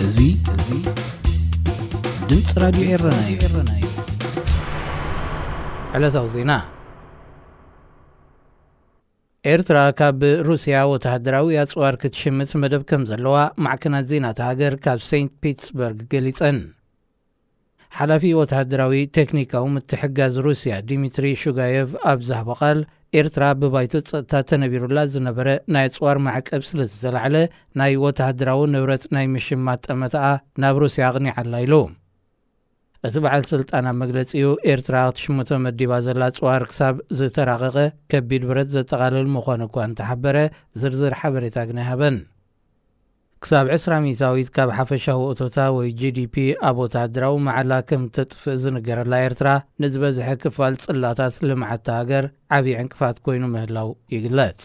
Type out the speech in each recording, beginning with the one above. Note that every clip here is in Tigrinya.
እዚ እዚ ድምፂ ራዲዮ ኤረና እዩ። ዕለታዊ ዜና። ኤርትራ ካብ ሩስያ ወተሃደራዊ ኣጽዋር ክትሽምት መደብ ከም ዘለዋ ማዕከናት ዜና እታ ሃገር ካብ ሴንት ፒተርስበርግ ገሊጸን። ሓላፊ ወተሃደራዊ ቴክኒካዊ ምትሕጋዝ ሩስያ ዲሚትሪ ሹጋየቭ ኣብ ዝሃቦ ቃል፣ ኤርትራ ብባይቶ ጸጥታ ተነቢሩላ ዝነበረ ናይ ኣጽዋር ማዕቀብ ስለ ዝተላዕለ፣ ናይ ወተሃደራዊ ንብረት ናይ ምሽማት ጠመተኣ ናብ ሩስያ ኣቕኒዓላ ኢሉ። እቲ በዓል ስልጣን ኣብ መግለጺኡ፣ ኤርትራ ክትሽምቶ መዲባ ዘላ ኣጽዋር ክሳብ ዝተራቐቐ ከቢድ ብረት ዘጠቓልል ምዃኑ እኳ እንተሓበረ፣ ዝርዝር ሓበሬታ ግን ኣይሃበን። ክሳብ ዕስራ ሚእታዊት ካብ ሓፈሻዊ እቶታ ወይ ጂ ዲ ፒ ኣብ ወተሃደራዊ መዓላ ከም ተጥፍእ ዝንገረላ ኤርትራ፣ ንዝበዝሐ ክፋል ጽላታት ልምዓት እታ ሃገር ዓብዪ ዕንቅፋት ኮይኑ ምህላው ይግለጽ።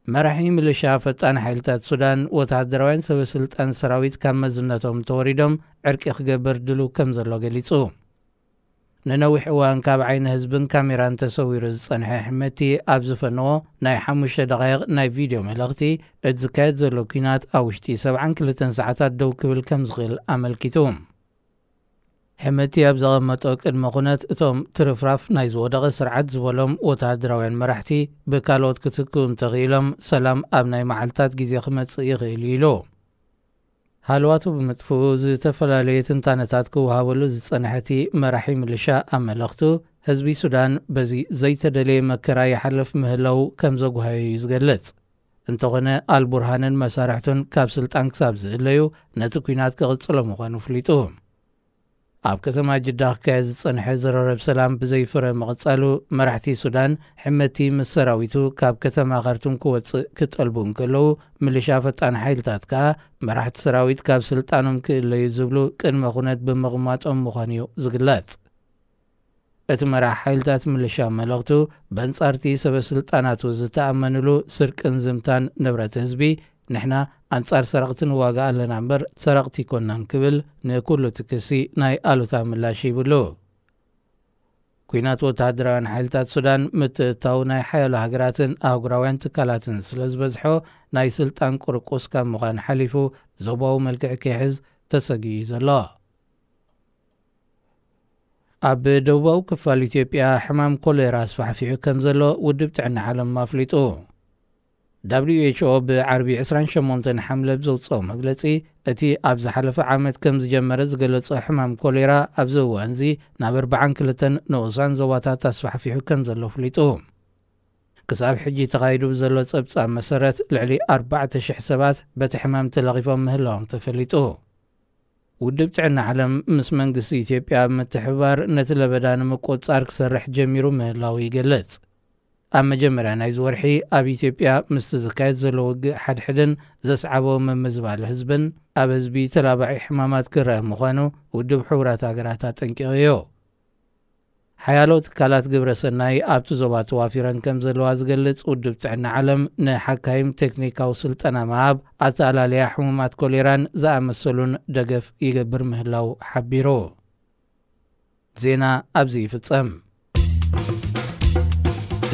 መራሒ ምልሻ ፈጣን ሓይልታት ሱዳን፣ ወተሃደራውያን ሰበ ስልጣን ሰራዊት ካብ መዝነቶም ተወሪዶም ዕርቂ ክገብር ድሉው ከም ዘሎ ገሊጹ። ንነዊሕ እዋን ካብ ዓይኒ ህዝብን ካሜራን ተሰዊሩ ዝጸንሐ ሕመቲ ኣብ ዝፈነዎ ናይ ሓሙሽተ ደቓይቕ ናይ ቪድዮ መልእኽቲ፣ እቲ ዝካየድ ዘሎ ኲናት ኣብ ውሽጢ ሰብዓን ክልተን ሰዓታት ደው ክብል ከም ዝኽእል ኣመልኪቱ። ሕመቲ ኣብ ዘቐመጦ ቅድመ ኩነት፣ እቶም ትርፍራፍ ናይ ዝወደቐ ስርዓት ዝበሎም ወተሃደራውያን መራሕቲ ብካልኦት ክትክኡ እንተኽኢሎም፣ ሰላም ኣብ ናይ መዓልታት ግዜ ክመጽእ ይኽእል እዩ ኢሉ። ሃለዋቱ ብምጥፍኡ ዝተፈላለየ ትንታነታት ክወሃበሉ ዝጸንሐ እቲ መራሒ ምልሻ ኣብ መልእኽቱ፣ ህዝቢ ሱዳን በዚ ዘይተደለየ መከራ ይሓልፍ ምህላው ከም ዘጉሃዮ እዩ ዝገልጽ። እንተኾነ፣ ኣልቡርሃንን መሳርሕቱን ካብ ስልጣን ክሳብ ዝእለዩ፣ ነቲ ኲናት ክቕጽሎ ምዃኑ ኣፍሊጡ። ኣብ ከተማ ጅዳ ክካየድ ዝጸንሐ ዘረረብ ሰላም ብዘይፍረ ምቕጻሉ፣ መራሕቲ ሱዳን ሕመቲ ምስ ሰራዊቱ ካብ ከተማ ካርቱም ክወጽእ ክጠልቡ እንከለዉ፣ ምልሻ ፈጣን ሓይልታት ከኣ መራሕቲ ሰራዊት ካብ ስልጣኖም ክእለዩ ዝብሉ ቅድመ ኩነት ብምቕማጦም ምዃኑ እዩ ዝግለጽ። እቲ መራሕ ሓይልታት ምልሻ መልእኽቱ፣ በንጻርቲ ሰበ ስልጣናቱ ዝተኣመንሉ ስርቅን ዝምታን ንብረት ህዝቢ፣ ንሕና ኣንጻር ሰረቕቲ ንዋጋእ ኣለና እምበር ሰረቕቲ ኣይኮናን ክብል ንኩሉ እቲ ክሲ ናይ ኣሉታ ምላሽ ሂብሉ። ኲናት ወተሃደራውያን ሓይልታት ሱዳን ምትእትታው ናይ ሓያሎ ሃገራትን ኣህጉራውያን ትካላትን ስለ ዝበዝሖ፣ ናይ ስልጣን ቁርቁስ ካብ ምዃን ሓሊፉ ዞባዊ መልክዕ ክሕዝ ተሰጊኡ እዩ ዘሎ። ኣብ ደቡባዊ ክፋል ኢትዮጵያ ሕማም ኮሌራ ኣስፋሕፊሑ ከም ዘሎ ውድብ ጥዕና ዓለም ኣፍሊጡ። ደብሊው ኤች ኦ ብዓርቢ ዕስራን ሸሞንተን ሓምለ ብዘውፅኦ መግለፂ፣ እቲ ኣብ ዝሓለፈ ዓመት ከም ዝጀመረ ዝገለጾ ሕማም ኮሌራ ኣብዚ እዋንዚ ናብ ኣርባዓን ክልተን ንኡሳን ዞባታት ኣስፋሕፊሑ ከም ዘሎ ኣፍሊጡ። ክሳብ ሕጂ ተኻይዱ ብዘሎ ጸብጻብ መሰረት፣ ልዕሊ ኣርባዕተ ሽሕ ሰባት በቲ ሕማም ተለኺፎም ምህላዎም ተፈሊጡ። ውድብ ጥዕና ዓለም ምስ መንግስቲ ኢትዮጵያ ብምትሕብባር ነቲ ለበዳ ንምቁጽጻር ክሰርሕ ጀሚሩ ምህላዉ ይገልጽ። ኣብ መጀመርያ ናይዚ ወርሒ ኣብ ኢትዮጵያ ምስቲ ዝካየድ ዘሎ ውግእ ሓድሕድን ዘስዓቦ ምምዝባል ህዝብን ኣብ ህዝቢ ተላባዒ ሕማማት ክረአ ምዃኑ ውድብ ሕቡራት ሃገራት ኣጠንቂቑ እዩ። ሓያሎ ትካላት ግብረ ሰናይ ኣብቲ ዞባ ተዋፊረን ከም ዘለዋ ዝገልጽ ውድብ ጥዕና ዓለም፣ ንሓካይም ቴክኒካዊ ስልጠና ምሃብ፣ ኣተኣላልያ ሕሙማት ኮሌራን ዝኣመሰሉን ደገፍ ይገብር ምህላው ሓቢሩ። ዜና ኣብዚ ይፍጸም።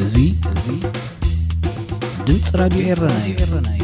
እዚ እዚ ድምፂ ራዲዮ ኤረና እዩ።